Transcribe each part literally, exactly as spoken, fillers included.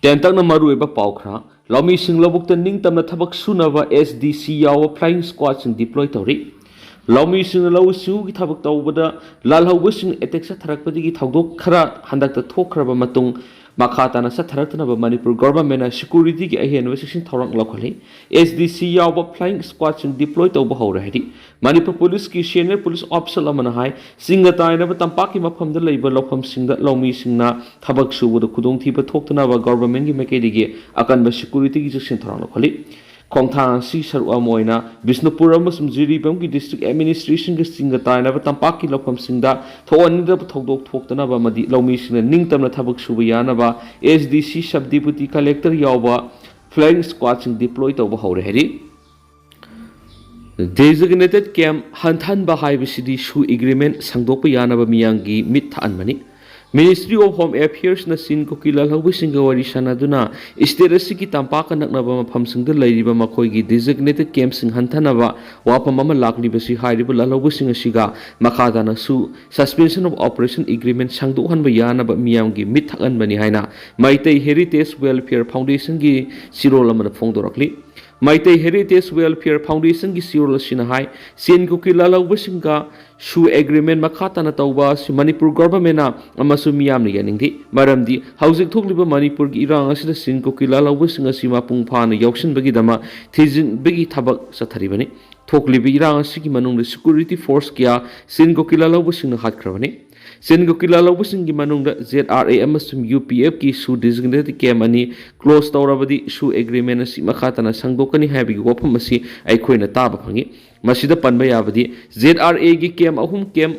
ꯇꯦꯟꯇꯛꯅ ꯃꯔꯨꯑꯣꯏꯕ ꯄꯥꯎ ꯈꯔ꯫ ꯂꯧꯃꯤꯁꯤꯡ ꯂꯧꯕꯨꯛꯇ ꯅꯤꯡꯇꯝꯅ ꯊꯕꯛ ꯁꯨꯅꯕ S D C ꯌꯥꯎꯕ flying squadꯁꯤꯡ deploy ꯇꯧꯔꯤ꯫ ꯂꯧꯃꯤꯁꯤꯡꯅ ꯂꯧꯎ ꯁꯤꯡꯎꯒꯤ ꯊꯕꯛ ꯇꯧꯕꯗ ꯂꯥꯜꯍꯧꯕꯁꯤꯡ attack ꯆꯠꯊꯔꯛꯄꯗꯒꯤ ꯊꯧꯗꯣꯛ ꯈꯔ ꯍꯟꯗꯛꯇ ꯊꯣꯛꯈ꯭ꯔꯕ ꯃꯇꯨꯡ, ꯃꯈꯥ ꯇꯥꯅ ꯆꯠꯊꯔꯛꯇꯅꯕ ꯃꯅꯤꯄꯨꯔ governmentꯅ securityꯒꯤ ꯑꯍꯦꯟꯕ ꯆꯦꯛꯁꯤꯟ ꯊꯧꯔꯥꯡ ꯂꯧꯈꯠꯂꯤ꯫ S D C ꯌꯥꯎꯕ flying squadꯁꯤꯡ deploy ꯇꯧꯕ ꯍꯧꯔꯦ ꯍꯥꯏꯔꯤ꯫ ꯃꯅꯤꯄꯨꯔ ꯄꯨꯂꯤꯁꯀꯤ senior police officer ꯑꯃꯅ ꯍꯥꯏ, ꯆꯤꯡꯒ ꯇꯥꯏꯅꯕ ꯇꯝꯄꯥꯛꯀꯤ ꯃꯐꯝꯗ ꯂꯩꯕ ꯂꯧꯐꯝꯁꯤꯡꯗ ꯂꯧꯃꯤꯁꯤꯡꯅ ꯊꯕꯛ ꯁꯨꯕꯗ ꯈꯨꯗꯣꯡꯊꯤꯕ ꯊꯣꯛꯇꯅꯕ governmentꯀꯤ ꯃꯥꯏꯀꯩꯗꯒꯤ ꯑꯀꯟꯕ securityꯒꯤ ꯆꯦꯛꯁꯤꯟ ꯊꯧꯔꯥꯡ ꯂꯧꯈꯠꯂꯤ꯫ ꯈꯣꯡꯊꯥꯡ ꯑꯁꯤ ꯁꯔꯨꯛ ꯑꯃ ꯑꯣꯏꯅ ꯕꯤꯁꯅꯨꯄꯨꯔ ꯑꯃꯁꯨꯡ ꯖꯤꯔꯤꯕꯥꯝꯒꯤ district administrationꯒ ꯆꯤꯡꯒ ꯇꯥꯏꯅꯕ ꯇꯝꯄꯥꯛꯀꯤ ꯂꯧꯐꯝꯁꯤꯡꯗ ꯊꯣꯛꯍꯟꯅꯤꯡꯗꯕ ꯊꯧꯗꯣꯛ ꯊꯣꯛꯇꯅꯕ ꯑꯃꯗꯤ ꯂꯧꯃꯤꯁꯤꯡꯅ ꯅꯤꯡꯇꯝꯅ ꯊꯕꯛ ꯁꯨꯕ ꯌꯥꯅꯕ S D C, sub deputy collector ꯌꯥꯎꯕ flying squadꯁꯤꯡ deploy ꯇꯧꯕ ꯍꯧꯔꯦ ꯍꯥꯏꯔꯤ꯫ Designated camp ꯍꯟꯊꯍꯟꯕ ꯍꯥꯏꯕꯁꯤꯗꯤ SoO agreement ꯁꯪꯗꯣꯛꯄ ꯌꯥꯅꯕ ꯃꯤꯌꯥꯝꯒꯤ ꯃꯤꯠ ꯊꯛꯍꯟꯕꯅꯤ꯫ Ministry of Home Affairsꯅ ꯆꯤꯟ ꯀꯣꯀꯤ ꯂꯥꯜꯍꯧꯕꯁꯤꯡꯒ ꯋꯥꯔꯤ ꯁꯥꯟꯅꯗꯨꯅ state ꯑꯁꯤꯒꯤ ꯇꯝꯄꯥꯛꯀ ꯅꯛꯅꯕ ꯃꯐꯝꯁꯤꯡꯗ ꯂꯩꯔꯤꯕ ꯃꯈꯣꯏꯒꯤ designated campꯁꯤꯡ ꯍꯟꯊꯅꯕ ꯋꯥꯐꯝ ꯑꯃ ꯂꯥꯛꯂꯤꯕꯁꯤ ꯍꯥꯏꯔꯤꯕ ꯂꯥꯜꯍꯧꯕꯁꯤꯡ ꯑꯁꯤꯒ ꯃꯈꯥ ꯇꯥꯅꯁꯨ suspension of operation agreement ꯁꯪꯗꯣꯛꯍꯟꯕ ꯌꯥꯅꯕ ꯃꯤꯌꯥꯝꯒꯤ ꯃꯤꯠ ꯊꯛꯍꯟꯕꯅꯤ ꯍꯥꯏꯅ Meitei Heritage Welfare Foundationꯒꯤ ꯆꯦꯔꯣꯜ ꯑꯃꯅ ꯐꯣꯡꯗꯣꯔꯛꯂꯤ꯫ Meitei Heritage Welfare Foundationꯒꯤ ꯆꯦꯔꯣꯜ ꯑꯁꯤꯅ ꯍꯥꯏ, ꯆꯤꯟ ꯀꯣꯀꯤ ꯂꯥꯜꯍꯧꯕꯁꯤꯡꯒ SoO agreement ꯃꯈꯥ ꯇꯥꯅ ꯇꯧꯕ ꯑꯁꯤ ꯃꯅꯤꯄꯨꯔ governmentꯅ ꯑꯃꯁꯨꯡ ꯃꯤꯌꯥꯝꯅ ꯌꯥꯅꯤꯡꯗꯦ꯫ ꯃꯔꯝꯗꯤ ꯍꯧꯖꯤꯛ ꯊꯣꯛꯂꯤꯕ ꯃꯅꯤꯄꯨꯔꯒꯤ ꯏꯔꯥꯡ ꯑꯁꯤꯗ ꯆꯤꯟ ꯀꯣꯀꯤ ꯂꯥꯜꯍꯧꯕꯁꯤꯡ ꯑꯁꯤ ꯃꯄꯨꯡ ꯐꯥꯅ ꯌꯥꯎꯁꯤꯟꯕꯒꯤꯗꯃꯛ ꯊꯤꯖꯤꯟꯕꯒꯤ ꯊꯕꯛ ꯆꯠꯊꯔꯤꯕꯅꯤ꯫ ꯊꯣꯛꯂꯤꯕ ꯏꯔꯥꯡ ꯑꯁꯤꯒꯤ ꯃꯅꯨꯡꯗ security force ꯀꯌꯥ ꯆꯤꯟ ꯀꯣꯀꯤ ꯂꯥꯜꯍꯧꯕꯁꯤꯡꯅ ꯍꯥꯠꯈ꯭ꯔꯕꯅꯤ꯫ ꯆꯤꯟ ꯀꯣꯀꯤ ꯂꯥꯜꯍꯧꯕꯁꯤꯡꯒꯤ ꯃꯅꯨꯡꯗ Z R A ꯑꯃꯁꯨꯡ U P Fꯀꯤ SoO designated camp ꯑꯅꯤ close ꯇꯧꯔꯕꯗꯤ SoO agreement ꯑꯁꯤ ꯃꯈꯥ ꯇꯥꯅ ꯁꯪꯗꯣꯛꯀꯅꯤ ꯍꯥꯏꯕꯒꯤ ꯋꯥꯐꯝ ꯑꯁꯤ ꯑꯩꯈꯣꯏꯅ ꯇꯥꯕ ꯐꯪꯏ꯫ ꯃꯁꯤꯗ ꯄꯟꯕ ꯌꯥꯕꯗꯤ Z R Aꯒꯤ camp ꯑꯍꯨꯝ, camp,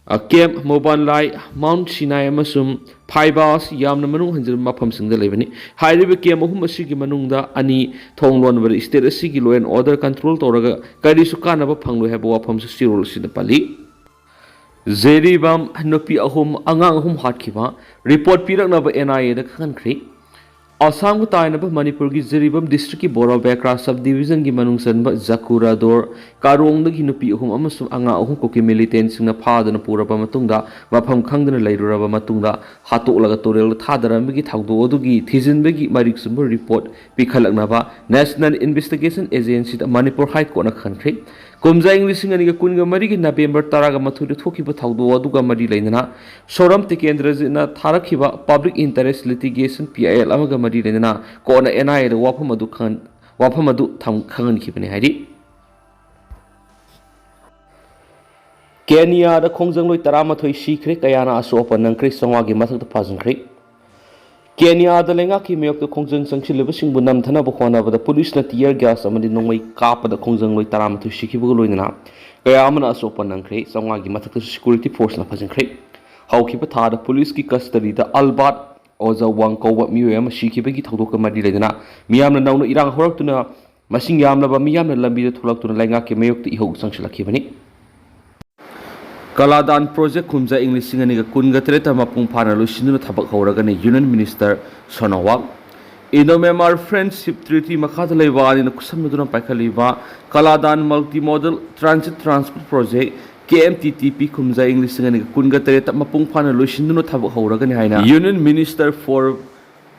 ꯑ, camp ꯃꯣꯕꯥꯟꯂꯥꯏ, Mount Sinai ꯑꯃꯁꯨꯡ ꯐꯥꯏꯕꯥ ꯑꯁꯤ ꯌꯥꯝꯅ ꯃꯅꯨꯡ ꯍꯟꯖꯤꯟꯕ ꯃꯐꯝꯁꯤꯡꯗ ꯂꯩꯕꯅꯤ꯫ ꯍꯥꯏꯔꯤꯕ camp ꯑꯍꯨꯝ ꯑꯁꯤꯒꯤ ꯃꯅꯨꯡꯗ ꯑꯅꯤ ꯊꯣꯡ ꯂꯣꯟꯕꯗ state ꯑꯁꯤꯒꯤ law and order control ꯇꯧꯔꯒ ꯀꯔꯤꯁꯨ ꯀꯥꯟꯅꯕ ꯐꯪꯂꯣꯏ ꯍꯥꯏꯕ ꯋꯥꯐꯝꯁꯨ ꯆꯦꯔꯣꯜ ꯑꯁꯤꯗ ꯄꯜꯂꯤ꯫ ꯖꯤꯔꯤꯕꯥꯝ ꯅꯨꯄꯤ ꯑꯍꯨꯝ, ꯑꯉꯥꯡ ꯑꯍꯨꯝ ꯍꯥꯠꯈꯤꯕ report ꯄꯤꯔꯛꯅꯕ N I Aꯗ ꯈꯪꯍꯟꯈ꯭ꯔꯦ꯫ ꯑꯁꯥꯝꯒ ꯇꯥꯏꯅꯕ ꯃꯅꯤꯄꯨꯔꯒꯤ ꯖꯤꯔꯤꯕꯥꯝ ꯗꯤꯁꯇ꯭ꯔꯤꯛꯀꯤ ꯕꯣꯔꯥꯕꯦꯀ꯭ꯔꯥ ꯁꯕ ꯗꯤꯕꯤꯖꯟꯒꯤ ꯃꯅꯨꯡ ꯆꯟꯕ ꯖꯀꯨꯔꯥꯗꯣꯔ ꯀꯥꯔꯣꯡꯗꯒꯤ ꯅꯨꯄꯤ ꯑꯍꯨꯝ ꯑꯃꯁꯨꯡ ꯑꯉꯥꯡ ꯑꯍꯨꯝ ꯀꯨꯀꯤ ꯃꯤꯂꯤꯇꯦꯟꯁꯤꯡꯅ ꯐꯥꯗꯨꯅ ꯄꯨꯔꯕ ꯃꯇꯨꯡꯗ, ꯃꯐꯝ ꯈꯪꯗꯅ ꯂꯩꯔꯨꯔꯕ ꯃꯇꯨꯡꯗ ꯍꯥꯠꯇꯣꯛꯂꯒ ꯇꯨꯔꯦꯜꯗ ꯊꯥꯗꯔꯝꯕꯒꯤ ꯊꯧꯗꯣꯛ ꯑꯗꯨꯒꯤ ꯊꯤꯖꯤꯟꯕꯒꯤ ꯃꯔꯤꯛ ꯆꯨꯝꯕ ꯔꯤꯄꯣꯔꯠ ꯄꯤꯈꯠꯂꯛꯅꯕ National Investigation Agencyꯗ ꯃꯅꯤꯄꯨꯔ ꯍꯥꯏ ꯀꯣꯔꯠꯅ ꯈꯟꯈ꯭ꯔꯦ꯫ ꯀꯨꯝꯖꯥ ꯏꯪ ꯂꯤꯁꯤꯡ ꯑꯅꯤꯒ ꯀꯨꯟꯒ ꯃꯔꯤꯒꯤ ꯅꯕꯦꯝꯕꯔ ꯇꯔꯥꯒ ꯃꯥꯊꯣꯏꯗ ꯊꯣꯛꯈꯤꯕ ꯊꯧꯗꯣꯛ ꯑꯗꯨꯒ ꯃꯔꯤ ꯂꯩꯅꯅ ꯁꯣꯔꯝ ꯇꯤꯀꯦꯟꯗ꯭ꯔꯖꯤꯠꯅ ꯊꯥꯔꯛꯈꯤꯕ Public Interest Litigation, P I L, ꯑꯃꯒ ꯃꯔꯤ ꯂꯩꯅꯅ ꯀꯣꯔꯠꯅ N I Aꯗ ꯋꯥꯐꯝ ꯑꯗꯨ ꯈꯪꯍꯟ-, ꯋꯥꯐꯝ ꯑꯗꯨ ꯊꯝ-, ꯈꯪꯍꯟꯈꯤꯕꯅꯤ ꯍꯥꯏꯔꯤ꯫ ꯀꯦꯅꯤꯌꯥꯗ ꯈꯣꯡꯖꯪꯂꯣꯏ ꯇꯔꯥꯃꯥꯊꯣꯏ ꯁꯤꯈ꯭ꯔꯦ, ꯀꯌꯥꯅ ꯑꯁꯣꯛ ꯑꯄꯟ ꯅꯪꯈ꯭ꯔꯦ, ꯆꯥꯝꯃꯉꯥꯒꯤ ꯃꯊꯛꯇ ꯐꯥꯖꯤꯟꯈ꯭ꯔꯦ꯫ ꯀꯦꯅꯤꯌꯥꯗ ꯂꯩꯉꯥꯛꯀꯤ ꯃꯥꯌꯣꯛꯇ ꯈꯣꯡꯖꯪ ꯆꯪꯁꯤꯜꯂꯤꯕꯁꯤꯡꯕꯨ ꯅꯝꯊꯅꯕ ꯍꯣꯠꯅꯕꯗ ꯄꯨꯂꯤꯁꯅ tear gas ꯑꯃꯗꯤ ꯅꯣꯡꯃꯩ ꯀꯥꯞꯄꯗ ꯈꯣꯡꯖꯪꯂꯣꯏ ꯇꯔꯥꯃꯥꯊꯣꯏ ꯁꯤꯈꯤꯕꯒ ꯂꯣꯏꯅꯅ ꯀꯌꯥ ꯑꯃꯅ ꯑꯁꯣꯛ ꯑꯄꯟ ꯅꯪꯈ꯭ꯔꯦ, ꯆꯥꯝꯃꯉꯥꯒꯤ ꯃꯊꯛꯇꯁꯨ security forceꯅ ꯐꯥꯖꯤꯟꯈ꯭ꯔꯦ꯫ ꯍꯧꯈꯤꯕ ꯊꯥꯗ ꯄꯨꯂꯤꯁꯀꯤ custodyꯗ ꯑꯜꯕꯥꯔꯠ ꯑꯣꯖꯥꯋꯥꯡ ꯀꯧꯕ ꯃꯤꯑꯣꯏ ꯑꯃ ꯁꯤꯈꯤꯕꯒꯤ ꯊꯧꯗꯣꯛꯀ ꯃꯔꯤ ꯂꯩꯅꯅ ꯃꯤꯌꯥꯝꯅ ꯅꯧꯅ ꯏꯔꯥꯡ ꯍꯧꯔꯛꯇꯨꯅ ꯃꯁꯤꯡ ꯌꯥꯝꯂꯕ ꯃꯤꯌꯥꯝꯅ ꯂꯝꯕꯤꯗ ꯊꯣꯛꯂꯛꯇꯨꯅ ꯂꯩꯉꯥꯛꯀꯤ ꯃꯥꯌꯣꯛꯇ ꯏꯍꯧ ꯆꯪꯁꯤꯜꯂꯛꯈꯤꯕꯅꯤ꯫ ꯀꯂꯥꯗꯥꯟ project ꯀꯨꯝꯖꯥ ꯏꯪ ꯂꯤꯁꯤꯡ ꯑꯅꯤꯒ ꯀꯨꯟꯒ ꯇꯔꯦꯠꯇ ꯃꯄꯨꯡ ꯐꯥꯅ ꯂꯣꯏꯁꯤꯟꯗꯨꯅ ꯊꯕꯛ ꯍꯧꯔꯒꯅꯤ Union Minister ꯁꯣꯅꯣꯋꯥꯜ꯫ Indo-Myanmar Friendship Treaty ꯃꯈꯥꯗ ꯂꯩꯕ ꯑꯅꯤꯅ ꯈꯨꯠꯁꯝꯅꯗꯨꯅ ꯄꯥꯏꯈꯠꯂꯤꯕ ꯀꯂꯥꯗꯥꯟ Multimodal Transit Transport Project, K M T T P, ꯀꯨꯝꯖꯥ ꯏꯪ ꯂꯤꯁꯤꯡ ꯑꯅꯤꯒ ꯀꯨꯟꯒ ꯇꯔꯦꯠꯇ ꯃꯄꯨꯡ ꯐꯥꯅ ꯂꯣꯏꯁꯤꯟꯗꯨꯅ ꯊꯕꯛ ꯍꯧꯔꯒꯅꯤ ꯍꯥꯏꯅ Union Minister for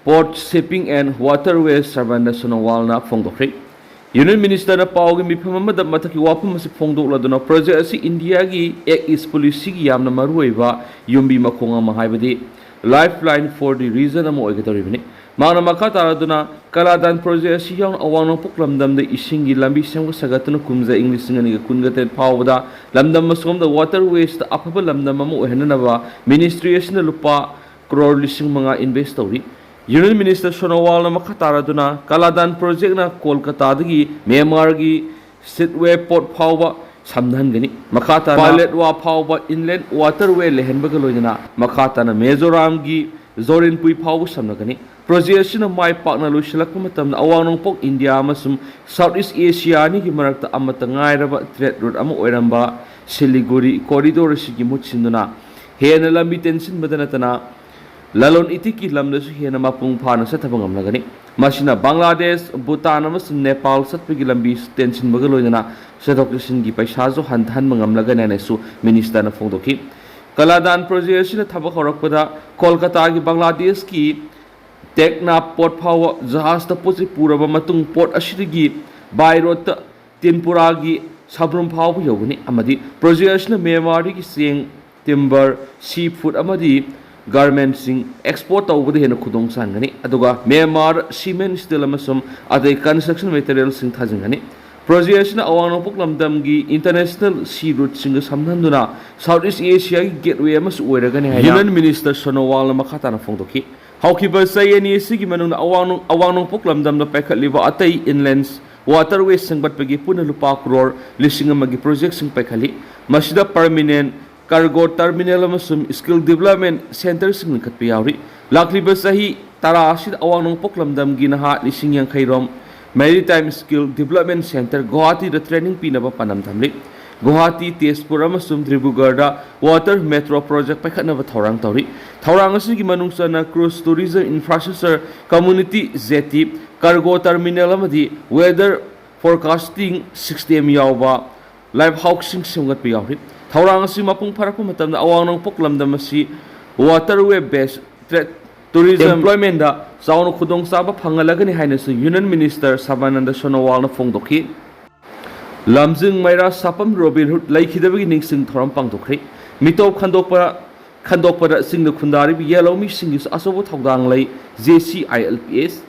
Port, Shipping and Waterways ꯁꯔꯕꯥꯅꯟꯗ ꯁꯣꯅꯣꯋꯥꯜꯅ ꯐꯣꯡꯗꯣꯛꯈ꯭ꯔꯦ꯫ Union Ministerꯅ ꯄꯥꯎꯒꯤ ꯃꯤꯐꯝ ꯑꯃꯗ ꯃꯊꯛꯀꯤ ꯋꯥꯐꯝ ꯑꯁꯤ ꯐꯣꯡꯗꯣꯛꯂꯗꯨꯅ, project ꯑꯁꯤ ꯏꯟꯗꯤꯌꯥꯒꯤ Act East policyꯒꯤ ꯌꯥꯝꯅ ꯃꯔꯨꯑꯣꯏꯕ ꯌꯨꯝꯕꯤ ꯃꯈꯣꯡ ꯑꯃ, ꯍꯥꯏꯕꯗꯤ lifeline for the region ꯑꯃ ꯑꯣꯏꯒꯗꯧꯔꯤꯕꯅꯤ꯫ ꯃꯍꯥꯛꯅ ꯃꯈꯥ ꯇꯥꯔꯗꯨꯅ, ꯀꯂꯥꯗꯥꯟ project ꯑꯁꯤ ꯌꯥꯎꯅ ꯑꯋꯥꯡ ꯅꯣꯡꯄꯣꯛ ꯂꯝꯗꯝꯗ ꯏꯁꯤꯡꯒꯤ ꯂꯝꯕꯤ ꯁꯦꯝꯒꯠ ꯁꯥꯒꯠꯇꯨꯅ ꯀꯨꯝꯖꯥ ꯏꯪ ꯂꯤꯁꯤꯡ ꯑꯅꯤꯒ ꯀꯨꯟꯒ ꯇꯔꯦꯠ ꯐꯥꯎꯕꯗ ꯂꯝꯗꯝ ꯑꯁꯣꯝꯗ waterwaysꯇ ꯑꯐꯕ ꯂꯝꯗꯝ ꯑꯃ ꯑꯣꯏꯍꯟꯅꯅꯕ ministry ꯑꯁꯤꯅ ꯂꯨꯄꯥ ꯀ꯭ꯔꯣꯔ ꯂꯤꯁꯤꯡ ꯃꯉꯥ invest ꯇꯧꯔꯤ꯫ Union Minister ꯁꯣꯅꯣꯋꯥꯜꯅ ꯃꯈꯥ ꯇꯥꯔꯗꯨꯅ, ꯀꯂꯥꯗꯥꯟ projectꯅ ꯀꯣꯜꯀꯇꯥꯗꯒꯤ ꯃ꯭ꯌꯥꯟꯃꯥꯔꯒꯤ ꯁꯤꯠꯋꯦ port ꯐꯥꯎꯕ ꯁꯝꯅꯍꯟꯒꯅꯤ꯫ ꯃꯈꯥ ꯇꯥꯅ ꯄꯥꯏꯂꯦꯠꯋꯥ ꯐꯥꯎꯕ inland waterway ꯂꯩꯍꯟꯕꯒ ꯂꯣꯏꯅꯅ ꯃꯈꯥ ꯇꯥꯅ ꯃꯤꯖꯣꯔꯥꯝꯒꯤ ꯖꯣꯔꯤꯟꯄꯨꯏ ꯐꯥꯎꯕ ꯁꯝꯅꯒꯅꯤ꯫ Project ꯑꯁꯤꯅ ꯃꯥꯏ ꯄꯥꯛꯅ ꯂꯣꯏꯁꯤꯜꯂꯛꯄ ꯃꯇꯝꯗ ꯑꯋꯥꯡ ꯅꯣꯡꯄꯣꯛ ꯏꯟꯗꯤꯌꯥ ꯑꯃꯁꯨꯡ South East Asia ꯑꯅꯤꯒꯤ ꯃꯔꯛꯇ ꯑꯃꯠꯇ ꯉꯥꯏꯔꯕ trade route ꯑꯃ ꯑꯣꯏꯔꯝꯕ ꯁꯤꯂꯤꯒꯨꯔꯤ corridor ꯑꯁꯤꯒꯤ ꯃꯍꯨꯠ ꯁꯤꯟꯗꯨꯅ ꯍꯦꯟꯅ ꯂꯝꯕꯤ ꯇꯦꯟꯁꯤꯟꯕꯗ ꯅꯠꯇꯅ ꯂꯂꯣꯟ ꯏꯇꯤꯛꯀꯤ ꯂꯝꯗꯁꯨ ꯍꯦꯟꯅ ꯃꯄꯨꯡ ꯐꯥꯅ ꯆꯠꯊꯕ ꯉꯝꯂꯒꯅꯤ꯫ ꯃꯁꯤꯅ ꯕꯪꯒ꯭ꯂꯥꯗꯦꯁ, ꯚꯨꯇꯥꯟ ꯑꯃꯁꯨꯡ ꯅꯦꯄꯥꯜ ꯆꯠꯄꯒꯤ ꯂꯝꯕꯤ ꯇꯦꯟꯁꯤꯟꯕꯒ ꯂꯣꯏꯅꯅ ꯆꯠꯊꯣꯛ ꯆꯠꯁꯤꯟꯒꯤ ꯄꯩꯁꯥꯁꯨ ꯍꯟꯊꯍꯟꯕ ꯉꯝꯂꯒꯅꯤ ꯍꯥꯏꯅꯁꯨ ꯃꯤꯅꯤꯁꯇꯔꯅ ꯐꯣꯡꯗꯣꯛꯈꯤ꯫ ꯀꯂꯥꯗꯥꯟ ꯄ꯭ꯔꯣꯖꯦꯛ ꯑꯁꯤꯅ ꯊꯕꯛ ꯍꯧꯔꯛꯄꯗ ꯀꯣꯜꯀꯇꯥꯒꯤ ꯕꯪꯒ꯭ꯂꯥꯗꯦꯁꯀꯤ ꯇꯦꯛꯅꯥꯞ ꯄꯣꯠ ꯐꯥꯎꯕ ꯖꯍꯥꯖꯇ ꯄꯣꯠ ꯆꯩ ꯄꯨꯔꯕ ꯃꯇꯨꯡ, ꯄꯣꯠ ꯑꯁꯤꯗꯒꯤ ꯕꯥꯏ ꯔꯣꯗꯇ ꯇ꯭ꯔꯤꯄꯨꯔꯥꯒꯤ ꯁꯕ꯭ꯔꯨꯝ ꯐꯥꯎꯕ ꯌꯧꯒꯅꯤ ꯑꯃꯗꯤ ꯄ꯭ꯔꯣꯖꯦꯛ ꯑꯁꯤꯅ ꯃ꯭ꯌꯥꯟꯃꯥꯔꯗꯒꯤ ꯆꯦꯡ, ꯇꯤꯝꯕꯔ, ꯁꯤ ꯐꯨꯗ ꯑꯃꯗꯤ ꯒꯥꯔꯃꯦꯟꯁꯤꯡ ꯑꯦꯛꯁꯄꯣꯔꯠ ꯇꯧꯕꯗ ꯍꯦꯟꯅ ꯈꯨꯗꯣꯡ ꯆꯥꯍꯟꯒꯅꯤ꯫ ꯑꯗꯨꯒ ꯃ꯭ꯌꯥꯟꯃꯥꯔ ꯁꯤꯃꯦꯟ, ꯁ꯭ꯇꯤꯜ ꯑꯃꯁꯨꯡ ꯑꯇꯩ ꯀꯟꯁꯇ꯭ꯔꯛꯁꯟ ꯃꯦꯇꯔꯤꯌꯦꯜꯁꯤꯡ ꯊꯥꯖꯤꯟꯒꯅꯤ꯫ ꯄ꯭ꯔꯣꯖꯦꯛ ꯑꯁꯤꯅ ꯑꯋꯥꯡ ꯅꯣꯡꯄꯣꯛ ꯂꯝꯗꯝꯒꯤ ꯏꯟꯇꯔꯅꯦꯁꯅꯦꯜ ꯁꯤ ꯔꯨꯠꯁꯤꯡꯒ ꯁꯝꯅꯍꯟꯗꯨꯅ ꯁꯥꯎꯠ ꯏꯁ ꯑꯦꯁꯤꯌꯥꯒꯤ ꯒꯦꯠꯋꯦ ꯑꯃꯁꯨ ꯑꯣꯏꯔꯒꯅꯤ ꯍꯥꯏꯅ ꯌꯨꯅꯤꯌꯟ ꯃꯤꯅꯤꯁꯇꯔ ꯁꯣꯅꯣꯋꯥꯜꯅ ꯃꯈꯥ ꯇꯥꯅ ꯐꯣꯡꯗꯣꯛꯈꯤ꯫ ꯍꯧꯈꯤꯕ ꯆꯍꯤ ꯑꯅꯤ ꯑꯁꯤꯒꯤ ꯃꯅꯨꯡꯗ ꯑꯋꯥꯡ ꯅꯣꯡ-, ꯑꯋꯥꯡ ꯅꯣꯡꯄꯣꯛ ꯂꯝꯗꯝꯗ ꯄꯥꯏꯈꯠꯂꯤꯕ ꯑꯇꯩ ꯏꯟꯂꯦꯟꯁ ꯋꯥꯇꯔꯋꯦ ꯁꯦꯝꯒꯠꯄꯒꯤ ꯄꯨꯟꯅ ꯂꯨꯄꯥ ꯀ꯭ꯔꯣꯔ ꯂꯤꯁꯤꯡ ꯑꯃꯒꯤ ꯄ꯭ꯔꯣꯖꯦꯛꯁꯤꯡ ꯄꯥꯏꯈꯠꯂꯤ꯫ ꯃꯁꯤꯗ ꯄꯔꯃꯤꯅꯦꯟ ꯀꯥꯔꯒꯣ ꯇꯔꯃꯤꯅꯦꯜ ꯑꯃꯁꯨꯡ ꯁ꯭ꯀꯤꯜ ꯗꯤꯕ꯭ꯂꯞꯃꯦꯟ ꯁꯦꯟꯇꯔꯁꯤꯡ ꯂꯤꯡꯈꯠꯄ ꯌꯥꯎꯔꯤ꯫ ꯂꯥꯛꯂꯤꯕ ꯆꯍꯤ ꯇꯔꯥ ꯑꯁꯤꯗ ꯑꯋꯥꯡ ꯅꯣꯡꯄꯣꯛ ꯂꯝꯗꯝꯒꯤ ꯅꯍꯥ ꯂꯤꯁꯤꯡ ꯌꯥꯡꯈꯩ ꯔꯣꯝ ꯃꯦꯔꯤꯇꯥꯏꯝ ꯁ꯭ꯀꯤꯜ ꯗꯤꯕ꯭ꯂꯞꯃꯦꯟ ꯁꯦꯟꯇꯔ ꯒꯨꯋꯥꯍꯥꯇꯤꯗ ꯇ꯭ꯔꯦꯅꯤꯡ ꯄꯤꯅꯕ ꯄꯥꯟꯗꯝ ꯊꯝꯂꯤ꯫ ꯒꯨꯋꯥꯍꯥꯇꯤ, ꯇꯦꯖꯄꯨꯔ ꯑꯃꯁꯨꯡ ꯗꯤꯕ꯭ꯔꯨꯒꯔꯗ ꯋꯥꯇꯔ ꯃꯦꯇ꯭ꯔꯣ ꯄ꯭ꯔꯣꯖꯦꯛ ꯄꯥꯏꯈꯠꯅꯕ ꯊꯧꯔꯥꯡ ꯇꯧꯔꯤ꯫ ꯊꯧꯔꯥꯡ ꯑꯁꯤꯒꯤ ꯃꯅꯨꯡ ꯆꯟꯅ cruise tourism infrastructure, community jetty, cargo terminal ꯑꯃꯗꯤ ꯋꯦꯗꯔ ꯐꯣꯔꯀꯥꯁꯇꯤꯡ ꯁꯤꯁꯇꯦꯝ ꯌꯥꯎꯕ ꯂꯥꯏꯐ ꯍꯥꯎꯁꯁꯤꯡ ꯁꯦꯝꯒꯠꯄ ꯌꯥꯎꯔꯤ꯫ ꯊꯧꯔꯥꯡ ꯑꯁꯤ ꯃꯄꯨꯡ ꯐꯥꯔꯛꯄ ꯃꯇꯝꯗ ꯑꯋꯥꯡ ꯅꯣꯡꯄꯣꯛ ꯂꯝꯗꯝ ꯑꯁꯤ ꯋꯥꯇꯔꯋꯦ ꯕꯦꯁ ꯇ꯭ꯔꯦꯗ ꯇꯨꯔꯤꯖꯝ ꯑꯦꯝꯄ꯭ꯂꯣꯏꯃꯦꯟꯗ ꯆꯥꯎꯅ ꯈꯨꯗꯣꯡꯆꯥꯕ ꯐꯪꯍꯜꯂꯒꯅꯤ ꯍꯥꯏꯅꯁꯨ ꯌꯨꯅꯤꯌꯟ ꯃꯤꯅꯤꯁꯇꯔ ꯁꯔꯕꯥꯅꯟꯗ ꯁꯣꯅꯣꯋꯥꯜꯅ ꯐꯣꯡꯗꯣꯛꯈꯤ꯫ ꯂꯝꯖꯤꯡ ꯃꯩꯔꯥ ꯁꯥꯄꯝ ꯔꯣꯕꯤꯟ ꯍꯨꯗ ꯂꯩꯈꯤꯗꯕꯒꯤ ꯅꯤꯡꯁꯤꯡ ꯊꯧꯔꯝ ꯄꯥꯡꯊꯣꯛꯈ꯭ꯔꯦ꯫ ꯃꯤꯇꯣꯞ ꯈꯟꯗꯣꯛꯄ, ꯈꯟꯗꯣꯛꯄꯗ ꯆꯤꯡꯗ ꯈꯨꯟꯗꯥꯔꯤꯕ ꯌꯦꯜꯍꯧꯃꯤꯁꯤꯡꯒꯤꯁꯨ ꯑꯆꯧꯕ ꯊꯧꯗꯥꯡ ꯂꯩ꯫ J C I L P S.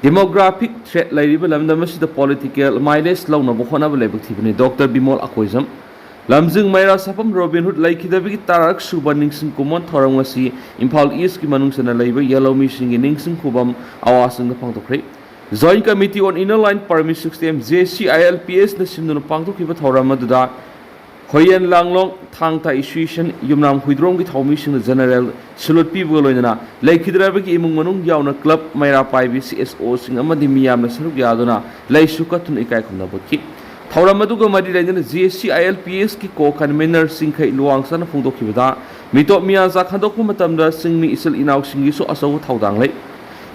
Demographic threat ꯂꯩꯔꯤꯕ ꯂꯝꯗꯝ ꯑꯁꯤꯗ ꯄꯣꯂꯤꯇꯤꯀꯦꯜ ꯃꯥꯏꯂꯦꯖ ꯂꯧꯅꯕ ꯍꯣꯠꯅꯕ ꯂꯥꯏꯕꯛ ꯊꯤꯕꯅꯤ꯫ ꯗꯣꯛꯇꯔ ꯕꯤꯃꯣꯜ ꯑꯀꯣꯏꯖꯝ꯫ ꯂꯝꯖꯤꯡ ꯃꯩꯔꯥ ꯁꯥꯄꯝ ꯔꯣꯕꯤꯟ ꯍꯨꯗ ꯂꯩꯈꯤꯗꯕꯒꯤ ꯇꯔꯥꯔꯛ ꯁꯨꯕ ꯅꯤꯡꯁꯤꯡ ꯀꯨꯝꯑꯣꯟ ꯊꯧꯔꯝ ꯑꯁꯤ ꯏꯝꯐꯥꯜ ꯏꯁꯀꯤ ꯃꯅꯨꯡ ꯆꯟꯅ ꯂꯩꯕ ꯌꯦꯜꯍꯧꯃꯤꯁꯤꯡꯒꯤ ꯅꯤꯡꯁꯤꯡ ꯈꯨꯕꯝ ꯑꯋꯥꯁꯤꯡꯗ ꯄꯥꯡꯊꯣꯛꯈ꯭ꯔꯦ꯫ Joint committee on inner line permit system, J C I L P ꯑꯦꯁꯅ ꯁꯤꯟꯗꯨꯅ ꯄꯥꯡꯊꯣꯛꯈꯤꯕ ꯊꯧꯔꯝ ꯑꯗꯨꯗ ꯍꯣꯌꯦꯟ ꯂꯥꯡꯂꯣꯡ ꯊꯥꯡ ꯇꯥ ꯑꯦꯁꯣꯁꯤꯌꯦꯁꯟ ꯌꯨꯝꯅꯥꯝ ꯍꯨꯏꯗ꯭ꯔꯣꯝꯒꯤ ꯊꯧꯃꯤꯁꯤꯡꯅ ꯖꯦꯅꯔꯦꯜ ꯁꯦꯂꯨꯠ ꯄꯤꯕꯒ ꯂꯣꯏꯅꯅ ꯂꯩꯈꯤꯗ꯭ꯔꯕꯒꯤ ꯏꯃꯨꯡ ꯃꯅꯨꯡ ꯌꯥꯎꯅ ꯀ꯭ꯂꯕ, ꯃꯩꯔꯥ ꯄꯥꯏꯕꯤ, ꯁꯤ ꯑꯦꯁ ꯑꯣꯁꯤꯡ ꯑꯃꯗꯤ ꯃꯤꯌꯥꯝꯅ ꯁꯔꯨꯛ ꯌꯥꯗꯨꯅ ꯂꯩꯁꯨ ꯀꯠꯇꯨꯅ ꯏꯀꯥꯏ ꯈꯨꯝꯅꯕ ꯎꯠꯈꯤ꯫ ꯊꯧꯔꯝ ꯑꯗꯨꯒ ꯃꯔꯤ ꯂꯩꯅꯅ J C I L P ꯑꯦꯁꯀꯤ ꯀꯣ ꯀꯟꯚꯤꯅꯔ ꯆꯤꯡꯈꯩ ꯂꯨꯋꯥꯡꯁꯥꯅ ꯐꯣꯡꯗꯣꯛꯈꯤꯕꯗ, ꯃꯤꯇꯣꯞ ꯃꯤꯌꯥꯟꯆꯥ ꯈꯟꯗꯣꯛꯄ ꯃꯇꯝꯗ ꯆꯤꯡꯃꯤ ꯏꯆꯤꯜ ꯏꯅꯥꯎꯁꯤꯡꯒꯤꯁꯨ ꯑꯆꯧꯕ ꯊꯧꯗꯥꯡ ꯂꯩ꯫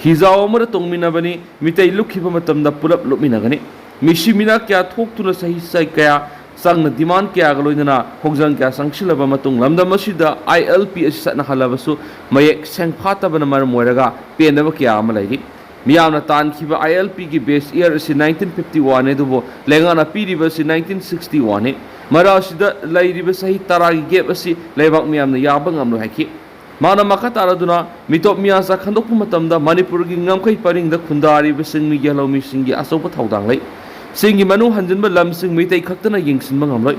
ꯍꯤꯖꯥꯎ ꯑꯃꯗ ꯇꯣꯡꯃꯤꯟꯅꯕꯅꯤ, ꯃꯤꯇꯩ ꯂꯨꯞꯈꯤꯕ ꯃꯇꯝꯗ ꯄꯨꯂꯞ ꯂꯨꯞꯃꯤꯟꯅꯒꯅꯤ꯫ ꯃꯤꯁꯤ ꯃꯤꯅꯥ ꯀꯌꯥ ꯊꯣꯛꯇꯨꯅ ꯆꯍꯤ ꯆꯍꯤ ꯀꯌꯥ ꯆꯪꯅ ꯗꯤꯃꯥꯟ ꯀꯌꯥꯒ ꯂꯣꯏꯅꯅ ꯈꯣꯡꯖꯪ ꯀꯌꯥ ꯆꯪꯁꯤꯜꯂꯕ ꯃꯇꯨꯡ, ꯂꯝꯗꯝ ꯑꯁꯤꯗ ꯑꯥꯏ ꯑꯦꯜ ꯄꯤ ꯑꯁꯤ ꯆꯠꯅꯍꯜꯂꯕꯁꯨ ꯃꯌꯦꯛ ꯁꯦꯡꯐꯥꯠꯇꯕꯅ ꯃꯔꯝ ꯑꯣꯏꯔꯒ ꯄꯦꯟꯗꯕ ꯀꯌꯥ ꯑꯃ ꯂꯩꯔꯤ꯫ ꯃꯤꯌꯥꯝꯅ ꯇꯥꯟꯈꯤꯕ ꯑꯥꯏ ꯑꯦꯜ ꯄꯤꯒꯤ ꯕꯦꯁ ꯏꯌꯥꯔ ꯑꯁꯤ ꯅꯥꯏꯟꯇꯤꯟ ꯐꯤꯐꯇꯤ ꯋꯥꯟꯅꯤ, ꯑꯗꯨꯕꯨ ꯂꯩꯉꯥꯛꯅ ꯄꯤꯔꯤꯕ ꯑꯁꯤ ꯅꯥꯏꯟꯇꯤꯟ ꯁꯤꯛꯁꯇꯤ ꯋꯥꯟꯅꯤ꯫ ꯃꯔꯛ ꯑꯁꯤꯗ ꯂꯩꯔꯤꯕ ꯆꯍꯤ ꯇꯔꯥꯒꯤ ꯒꯦꯞ ꯑꯁꯤ ꯂꯩꯕꯥꯛ ꯃꯤꯌꯥꯝꯅ ꯌꯥꯕ ꯉꯝꯂꯣꯏ ꯍꯥꯏꯈꯤ꯫ ꯃꯥꯅ ꯃꯈꯥ ꯇꯥꯔꯗꯨꯅ, ꯃꯤꯇꯣꯞ ꯃꯤꯌꯥꯟꯆꯥ ꯈꯟꯗꯣꯛꯄ ꯃꯇꯝꯗ ꯃꯅꯤꯄꯨꯔꯒꯤ ꯉꯝꯈꯩ ꯄꯔꯤꯡꯗ ꯈꯨꯟꯗꯥꯔꯤꯕ ꯆꯤꯡꯃꯤꯒꯤ ꯂꯧꯃꯤꯁꯤꯡꯒꯤ ꯑꯆꯧꯕ ꯊꯧꯗꯥꯡ ꯂꯩ꯫ ꯆꯤꯡꯒꯤ ꯃꯅꯨꯡ ꯍꯟꯖꯤꯟꯕ ꯂꯝꯁꯤꯡ ꯃꯤꯇꯩ ꯈꯛꯇꯅ ꯌꯦꯡꯁꯤꯟꯕ ꯉꯝꯂꯣꯏ꯫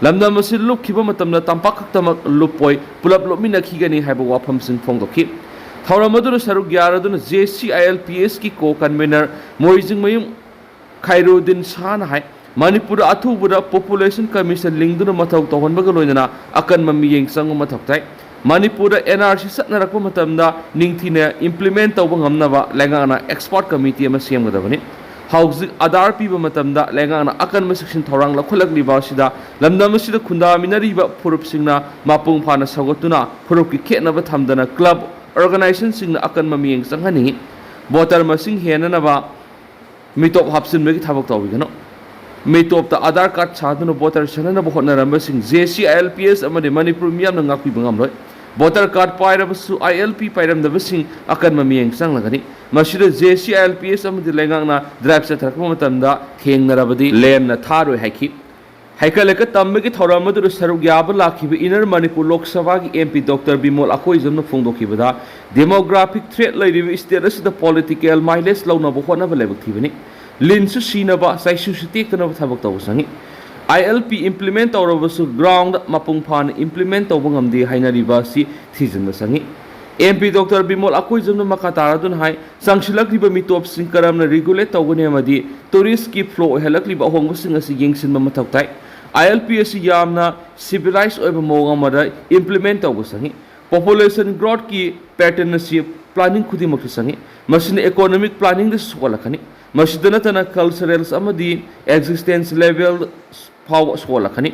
ꯂꯝꯗꯝ ꯑꯁꯤ ꯂꯨꯞꯈꯤꯕ ꯃꯇꯝꯗ ꯇꯝꯄꯥꯛ ꯈꯛꯇꯃꯛ ꯂꯨꯞꯄꯣꯏ, ꯄꯨꯂꯞ ꯂꯨꯞꯃꯤꯟꯅꯈꯤꯒꯅꯤ ꯍꯥꯏꯕ ꯋꯥꯐꯝꯁꯤꯡ ꯐꯣꯡꯗꯣꯛꯈꯤ꯫ ꯊꯧꯔꯝ ꯑꯗꯨꯗ ꯁꯔꯨꯛ ꯌꯥꯔꯗꯨꯅ J C I L P ꯑꯦꯁꯀꯤ ꯀꯣ ꯀꯟꯚꯤꯅꯔ ꯃꯣꯏꯖꯤꯡꯃꯌꯨꯝ ꯈꯥꯏꯔꯨꯗꯤꯟ ꯁꯥꯍꯅ ꯍꯥꯏ, ꯃꯅꯤꯄꯨꯔꯗ ꯑꯊꯨꯕꯗ ꯄꯣꯄꯨꯂꯦꯁꯟ ꯀꯃꯤꯁꯟ ꯂꯤꯡꯗꯨꯅ ꯃꯊꯧ ꯇꯧꯍꯟꯕꯒ ꯂꯣꯏꯅꯅ ꯑꯀꯟꯕ ꯃꯤꯠꯌꯦꯡ ꯆꯪꯕ ꯃꯊꯧ ꯇꯥꯏ꯫ ꯃꯅꯤꯄꯨꯔꯗ ꯑꯦꯟ ꯑꯥꯔ ꯁꯤ ꯆꯠꯅꯔꯛꯄ ꯃꯇꯝꯗ ꯅꯤꯡꯊꯤꯅ ꯏꯝꯄ꯭ꯂꯤꯃꯦꯟ ꯇꯧꯕ ꯉꯝꯅꯕ ꯂꯩꯉꯥꯛꯅ ꯑꯦꯛꯁꯄꯔꯠ ꯀꯃꯤꯇꯤ ꯑꯃ ꯁꯦꯝꯒꯗꯕꯅꯤ꯫ ꯍꯧꯖꯤꯛ ꯑꯙꯥꯔ ꯄꯤꯕ ꯃꯇꯝꯗ ꯂꯩꯉꯥꯛꯅ ꯑꯀꯟꯕ ꯆꯦꯛꯁꯤꯟ ꯊꯧꯔꯥꯡ ꯂꯧꯈꯠꯂꯛꯂꯤꯕ ꯑꯁꯤꯗ ꯂꯝꯗꯝ ꯑꯁꯤꯗ ꯈꯨꯟꯗꯥꯃꯤꯟꯅꯔꯤꯕ ꯐꯨꯔꯨꯞꯁꯤꯡꯅ ꯃꯄꯨꯡ ꯐꯥꯅ ꯁꯧꯒꯠꯇꯨꯅ ꯐꯨꯔꯨꯞꯀꯤ ꯈꯦꯠꯅꯕ ꯊꯝꯗꯅ ꯀ꯭ꯂꯕ ꯑꯣꯔꯒꯅꯥꯏꯖꯦꯁꯟꯁꯤꯡꯅ ꯑꯀꯟꯕ ꯃꯤꯠꯌꯦꯡ ꯆꯪꯍꯟꯅꯤꯡꯏ꯫ ꯚꯣꯇꯔ ꯃꯁꯤꯡ ꯍꯦꯟꯅꯅꯕ ꯃꯤꯇꯣꯞ ꯍꯥꯞꯆꯤꯟꯕꯒꯤ ꯊꯕꯛ ꯇꯧꯕꯤꯒꯅꯨ꯫ ꯃꯤꯇꯣꯞꯇ ꯑꯙꯥꯔ ꯀꯥꯔꯗ ꯁꯥꯗꯨꯅ ꯚꯣꯇꯔ ꯁꯦꯟꯅꯅꯕ ꯍꯣꯠꯅꯔꯝꯕꯁꯤꯡ J C I L P S ꯑꯃꯗꯤ ꯃꯅꯤꯄꯨꯔ ꯃꯤꯌꯥꯝꯅ ꯉꯥꯛꯄꯤꯕ ꯉꯝꯂꯣꯏ꯫ ꯚꯣꯇꯔ ꯀꯥꯔꯗ ꯄꯥꯏꯔꯕꯁꯨ ꯑꯥꯏ ꯑꯦꯜ ꯄꯤ ꯄꯥꯏꯔꯝꯗꯕꯁꯤꯡ ꯑꯀꯟꯕ ꯃꯤꯠꯌꯦꯡ ꯆꯪꯂꯒꯅꯤ꯫ ꯃꯁꯤꯗ J C I L P S ꯑꯃꯗꯤ ꯂꯩꯉꯥꯛꯅ ꯗ꯭ꯔꯥꯏꯚ ꯆꯠꯊꯔꯛꯄ ꯃꯇꯝꯗ ꯊꯦꯡꯅꯔꯕꯗꯤ ꯂꯦꯝꯅ ꯊꯥꯔꯣꯏ ꯍꯥꯏꯈꯤ꯫ ꯍꯩꯀꯠ ꯂꯩꯀꯠ ꯇꯝꯕꯒꯤ ꯊꯧꯔꯝ ꯑꯗꯨꯗ ꯁꯔꯨꯛ ꯌꯥꯕ ꯂꯥꯛꯈꯤꯕ ꯏꯟꯅꯔ ꯃꯅꯤꯄꯨꯔ ꯂꯣꯛ ꯁꯚꯥꯒꯤ ꯑꯦꯝ ꯄꯤ ꯗꯣꯛꯇꯔ ꯕꯤꯃꯣꯜ ꯑꯀꯣꯏꯖꯝꯅ ꯐꯣꯡꯗꯣꯛꯈꯤꯕꯗ, ꯗꯦꯃꯣꯒ꯭ꯔꯥꯐꯤꯛ ꯊ꯭ꯔꯦꯠ ꯂꯩꯔꯤꯕ ꯁ꯭ꯇꯦꯠ ꯑꯁꯤꯗ ꯄꯣꯂꯤꯇꯤꯀꯦꯜ ꯃꯥꯏꯂꯦꯖ ꯂꯧꯅꯕ ꯍꯣꯠꯅꯕ ꯂꯥꯏꯕꯛ ꯊꯤꯕꯅꯤ꯫ ꯂꯤꯟꯁꯨ ꯁꯤꯅꯕ, ꯆꯩꯁꯨꯁꯨ ꯇꯦꯛꯇꯅꯕ ꯊꯕꯛ ꯇꯧꯕ ꯆꯪꯏ꯫ ꯑꯥꯏ ꯑꯦꯜ ꯄꯤ ꯏꯝꯄ꯭ꯂꯤꯃꯦꯟ ꯇꯧꯔꯕꯁꯨ ꯒ꯭ꯔꯥꯎꯟꯗ ꯃꯄꯨꯡ ꯐꯥꯅ ꯏꯝꯄ꯭ꯂꯤꯃꯦꯟ ꯇꯧꯕ ꯉꯝꯗꯦ ꯍꯥꯏꯅꯔꯤꯕ ꯑꯁꯤ ꯊꯤꯖꯤꯟꯕ ꯆꯪꯏ꯫ ꯑꯦꯝ ꯄꯤ ꯗꯣꯛꯇꯔ ꯕꯤꯃꯣꯜ ꯑꯀꯣꯏꯖꯝꯅ ꯃꯈꯥ ꯇꯥꯔꯗꯨꯅ ꯍꯥꯏ, ꯆꯪꯁꯤꯜꯂꯛꯂꯤꯕ ꯃꯤꯇꯣꯞꯁꯤꯡ ꯀꯔꯝꯅ ꯔꯤꯒꯨꯂꯦꯠ ꯇꯧꯒꯅꯤ ꯑꯃꯗꯤ ꯇꯨꯔꯤꯁꯀꯤ ꯐ꯭ꯂꯣ ꯑꯣꯏꯍꯜꯂꯛꯂꯤꯕ ꯑꯍꯣꯡꯕꯁꯤꯡ ꯑꯁꯤ ꯌꯦꯡꯁꯤꯟꯕ ꯃꯊꯧ ꯇꯥꯏ꯫ ꯑꯥꯏ ꯑꯦꯜ ꯄꯤ ꯑꯁꯤ ꯌꯥꯝꯅ ꯁꯤꯚꯤꯂꯥꯏꯖ ꯑꯣꯏꯕ ꯃꯑꯣꯡ ꯑꯃꯗ ꯏꯝꯄ꯭ꯂꯤꯃꯦꯟ ꯇꯧꯕ ꯆꯪꯏ꯫ ꯄꯣꯄꯨꯂꯦꯁꯟ ꯒ꯭ꯔꯣꯠꯀꯤ ꯄꯦꯇꯔꯟ ꯑꯁꯤ planning ꯈꯨꯗꯤꯡꯃꯛꯇ ꯆꯪꯏ꯫ ꯃꯁꯤꯅ economic planningꯗꯁꯨ ꯁꯣꯛꯍꯜꯂꯛꯀꯅꯤ꯫ ꯃꯁꯤꯗ ꯅꯠꯇꯅ culturals ꯑꯃꯗꯤ existence level ꯐꯥꯎꯕ ꯁꯣꯛꯍꯜꯂꯛꯀꯅꯤ꯫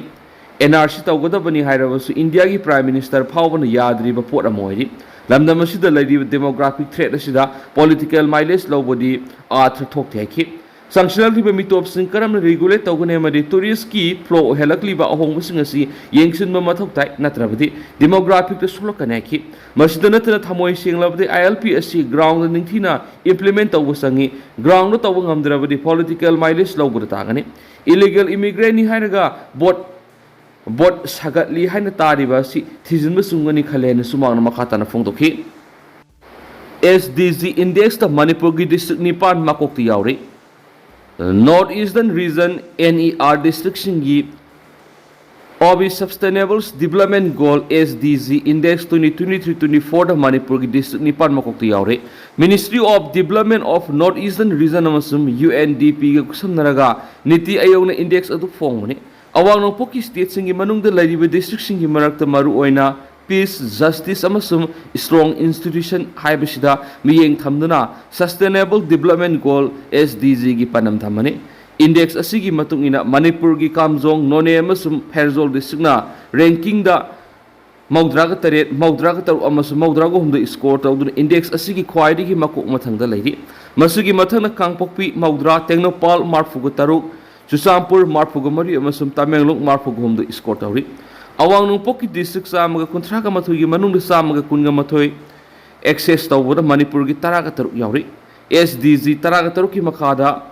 N R C ꯇꯧꯒꯗꯕꯅꯤ ꯍꯥꯏꯔꯕꯁꯨ ꯏꯟꯗꯤꯌꯥꯒꯤ Prime Minister ꯐꯥꯎꯕꯅ ꯌꯥꯗ꯭ꯔꯤꯕ ꯄꯣꯠ ꯑꯃ ꯑꯣꯏꯔꯤ꯫ ꯂꯝꯗꯝ ꯑꯁꯤꯗ ꯂꯩꯔꯤꯕ demographic threat ꯑꯁꯤꯗ political mileage ꯂꯧꯕꯗꯤ ꯑꯥꯔꯊ ꯊꯣꯛꯇꯦ ꯍꯥꯏꯈꯤ꯫ ꯁꯪꯁꯤꯜꯂꯛꯂꯤꯕ ꯃꯤꯇꯣꯞꯁꯤꯡ ꯀꯔꯝꯅ regulate ꯇꯧꯒꯅꯤ ꯑꯃꯗꯤ touristꯀꯤ flow ꯑꯣꯏꯍꯜꯂꯛꯂꯤꯕ ꯑꯍꯣꯡꯕꯁꯤꯡ ꯑꯁꯤ ꯌꯦꯡꯁꯤꯟꯕ ꯃꯊꯧ ꯇꯥꯏ, ꯅꯠꯇ꯭ꯔꯕꯗꯤ demographicꯇ ꯁꯣꯛꯂꯛꯀꯅꯤ ꯍꯥꯏꯈꯤ꯫ ꯃꯁꯤꯗ ꯅꯠꯇꯅ ꯊꯃꯣꯏ ꯁꯦꯡꯂꯕꯗꯤ I L P ꯑꯁꯤ groundꯗ ꯅꯤꯡꯊꯤꯅ implement ꯇꯧꯕ ꯆꯪꯏ꯫ Groundꯗ ꯇꯧꯕ ꯉꯝꯗ꯭ꯔꯕꯗꯤ political mileage ꯂꯧꯕꯗ ꯇꯥꯒꯅꯤ꯫ Illegal immigrantꯅꯤ ꯍꯥꯏꯔꯒ boat boat ꯁꯥꯒꯠꯂꯤ ꯍꯥꯏꯅ ꯇꯥꯔꯤꯕ ꯑꯁꯤ ꯊꯤꯖꯤꯟꯕ ꯆꯨꯝꯒꯅꯤ ꯈꯜꯂꯦ ꯍꯥꯏꯅ ꯁꯨꯃꯥꯡꯅ ꯃꯈꯥ ꯇꯥꯅ ꯐꯣꯡꯗꯣꯛꯈꯤ꯫ S D G indexꯇ ꯃꯅꯤꯄꯨꯔꯒꯤ district ꯅꯤꯄꯥꯟ ꯃꯀꯣꯛꯇ ꯌꯥꯎꯔꯤ꯫ North Eastern Region N E R districtꯁꯤꯡꯒꯤ of the Sustainable Development Goal S D G Index twenty twenty-three twenty-fourꯗ ꯃꯅꯤꯄꯨꯔꯒꯤ district ꯅꯤꯄꯥꯟ ꯃꯀꯣꯛꯇ ꯌꯥꯎꯔꯤ꯫ Ministry of Development of North Eastern Region ꯑꯃꯁꯨꯡ UNDPꯒ ꯈꯨꯠꯁꯝꯅꯔꯒ ꯅꯤꯇꯤ ꯑꯥꯌꯣꯒꯅ index ꯑꯗꯨ ꯐꯣꯡꯕꯅꯤ꯫ ꯑꯋꯥꯡ ꯅꯣꯡꯄꯣꯛꯀꯤ stateꯁꯤꯡꯒꯤ ꯃꯅꯨꯡꯗ ꯂꯩꯔꯤꯕ districtꯁꯤꯡꯒꯤ ꯃꯔꯛꯇ ꯃꯔꯨꯑꯣꯏꯅ peace, justice ꯑꯃꯁꯨꯡ strong institution ꯍꯥꯏꯕꯁꯤꯗ ꯃꯤꯠꯌꯦꯡ ꯊꯝꯗꯨꯅ Sustainable Development Goal S D Gꯒꯤ ꯄꯥꯟꯗꯝ ꯊꯝꯕꯅꯤ꯫ Index ꯑꯁꯤꯒꯤ ꯃꯇꯨꯡ ꯏꯟꯅ ꯃꯅꯤꯄꯨꯔꯒꯤ ꯀꯥꯝꯖꯣꯡ, ꯅꯣꯅꯦ ꯑꯃꯁꯨꯡ ꯐꯦꯔꯖꯣꯜ districtꯅ rankingꯗ ꯃꯧꯗ꯭ꯔꯥꯒ ꯇꯔꯦꯠ, ꯃꯧꯗ꯭ꯔꯥꯒ ꯇꯔꯨꯛ ꯑꯃꯁꯨꯡ ꯃꯧꯗ꯭ꯔꯥꯒ ꯍꯨꯝꯗꯣꯏ score ꯇꯧꯗꯨꯅ index ꯑꯁꯤꯒꯤ ꯈ꯭ꯋꯥꯏꯗꯒꯤ ꯃꯀꯣꯛ ꯃꯊꯪꯗ ꯂꯩꯔꯤ꯫ ꯃꯁꯤꯒꯤ ꯃꯊꯪꯗ ꯀꯥꯡꯄꯣꯛꯄꯤ ꯃꯧꯗ꯭ꯔꯥ, ꯇꯦꯡꯅꯧꯄꯥꯜ ꯃꯔꯐꯨꯒ ꯇꯔꯨꯛ, ꯆꯨꯔꯆꯥꯟꯄꯨꯔ ꯃꯔꯐꯨꯒ ꯃꯔꯤ ꯑꯃꯁꯨꯡ ꯇꯃꯦꯡꯂꯣꯡ ꯃꯔꯐꯨꯒ ꯍꯨꯝꯗꯣꯏ score ꯇꯧꯔꯤ꯫ ꯑꯋꯥꯡ ꯅꯣꯡꯄꯣꯛꯀꯤ district ꯆꯥꯝꯃꯒ ꯀꯨꯟꯊ꯭ꯔꯥꯒ ꯃꯥꯊꯣꯏꯒꯤ ꯃꯅꯨꯡꯗ ꯆꯥꯝꯃꯒ ꯀꯨꯟꯒ ꯃꯥꯊꯣꯏ access ꯇꯧꯕꯗ ꯃꯅꯤꯄꯨꯔꯒꯤ ꯇꯔꯥꯒ ꯇꯔꯨꯛ ꯌꯥꯎꯔꯤ꯫ S D G ꯇꯔꯥꯒ ꯇꯔꯨꯛꯀꯤ ꯃꯈꯥꯗ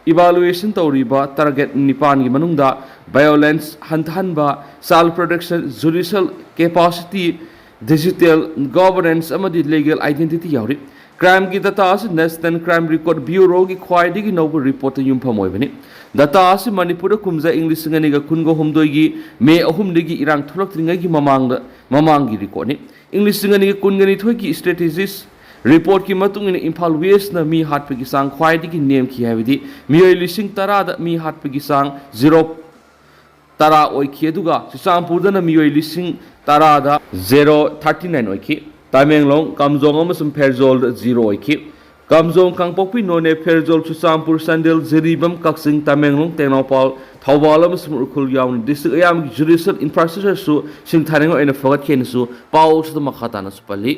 evaluation ꯇꯧꯔꯤꯕ target ꯅꯤꯄꯥꯟꯒꯤ ꯃꯅꯨꯡꯗ violence ꯍꯟꯊꯍꯟꯕ, child protection, judicial capacity, digital governance ꯑꯃꯗꯤ legal identity ꯌꯥꯎꯔꯤ꯫ Crimeꯒꯤ data ꯑꯁꯤ National Crime Record Bureauꯒꯤ ꯈ꯭ꯋꯥꯏꯗꯒꯤ ꯅꯧꯕ reportꯇ ꯌꯨꯝꯐꯝ ꯑꯣꯏꯕꯅꯤ꯫ Data ꯑꯁꯤ ꯃꯅꯤꯄꯨꯔꯗ ꯀꯨꯝꯖꯥ ꯏꯪ ꯂꯤꯁꯤꯡ ꯑꯅꯤꯒ ꯀꯨꯟꯒ ꯍꯨꯝꯗꯣꯏꯒꯤ ꯃꯦ ꯑꯍꯨꯝꯗꯒꯤ ꯏꯔꯥꯡ ꯊꯣꯛꯂꯛꯇ꯭ꯔꯤꯉꯩꯒꯤ ꯃꯃꯥꯡꯗ, ꯃꯃꯥꯡꯒꯤ recordꯅꯤ꯫ ꯏꯪ ꯂꯤꯁꯤꯡ ꯑꯅꯤꯒ ꯀꯨꯟꯒ ꯅꯤꯊꯣꯏꯒꯤ strategist reportꯀꯤ ꯃꯇꯨꯡ ꯏꯟꯅ ꯏꯝꯐꯥꯜ Westꯅ ꯃꯤ ꯍꯥꯠꯄꯒꯤ ꯆꯥꯡ ꯈ꯭ꯋꯥꯏꯗꯒꯤ ꯅꯦꯝꯈꯤ ꯍꯥꯏꯕꯗꯤ ꯃꯤꯑꯣꯏ ꯂꯤꯁꯤꯡ ꯇꯔꯥꯗ ꯃꯤ ꯍꯥꯠꯄꯒꯤ ꯆꯥꯡ zero ꯇꯔꯥ ꯑꯣꯏꯈꯤ, ꯑꯗꯨꯒ ꯆꯨꯔꯆꯥꯟꯄꯨꯔꯗꯅ ꯃꯤꯑꯣꯏ ꯂꯤꯁꯤꯡ ꯇꯔꯥꯗ zero thirty nine ꯑꯣꯏꯈꯤ꯫ ꯇꯃꯦꯡꯂꯣꯡ, ꯀꯥꯝꯖꯣꯡ ꯑꯃꯁꯨꯡ ꯐꯦꯔꯖꯣꯜꯗ ꯖꯤꯔꯣ ꯑꯣꯏꯈꯤ꯫ ꯀꯥꯝꯖꯣꯡ, ꯀꯥꯡꯄꯣꯛꯄꯤ, ꯅꯣꯅꯦ, ꯐꯦꯔꯖꯣꯜ, ꯆꯨꯔꯆꯥꯟꯄꯨꯔ, ꯆꯥꯟꯗꯦꯜ, ꯖꯤꯔꯤꯕꯥꯝ, ꯀꯛꯆꯤꯡ, ꯇꯃꯦꯡꯂꯣꯡ, ꯇꯦꯡꯅꯧꯄꯥꯜ, ꯊꯧꯕꯥꯜ ꯑꯃꯁꯨꯡ ꯎꯈ꯭ꯔꯨꯜ ꯌꯥꯎꯅ district ꯑꯌꯥꯝꯕꯒꯤ judicial infrastructureꯁꯨ ꯁꯤꯡꯊꯥꯅꯤꯡꯉꯥꯏ ꯑꯣꯏꯅ ꯐꯒꯠꯈꯤ ꯍꯥꯏꯅꯁꯨ ꯄꯥꯎ ꯑꯁꯤꯗ ꯃꯈꯥ ꯇꯥꯅꯁꯨ ꯄꯜꯂꯤ꯫